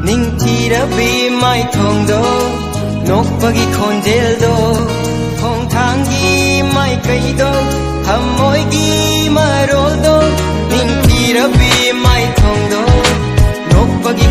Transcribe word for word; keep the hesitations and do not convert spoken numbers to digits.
ꯅꯤꯡꯊꯤꯔꯕꯤ ꯃꯥꯏꯊꯣꯡꯗꯣ, ꯅꯣꯛꯄꯒꯤ ꯈꯣꯟꯖꯦꯜꯗꯣ, ꯈꯣꯡꯊꯥꯡꯒꯤ ꯃꯥꯏꯀꯩꯗꯣ, ꯊꯃꯣꯏꯒꯤ ꯃꯔꯣꯜꯗꯣ, ꯅꯤꯡꯊꯤꯔꯕꯤ ꯃꯥꯏꯊꯣꯡꯗꯣ, ꯅꯣꯛꯄꯒꯤ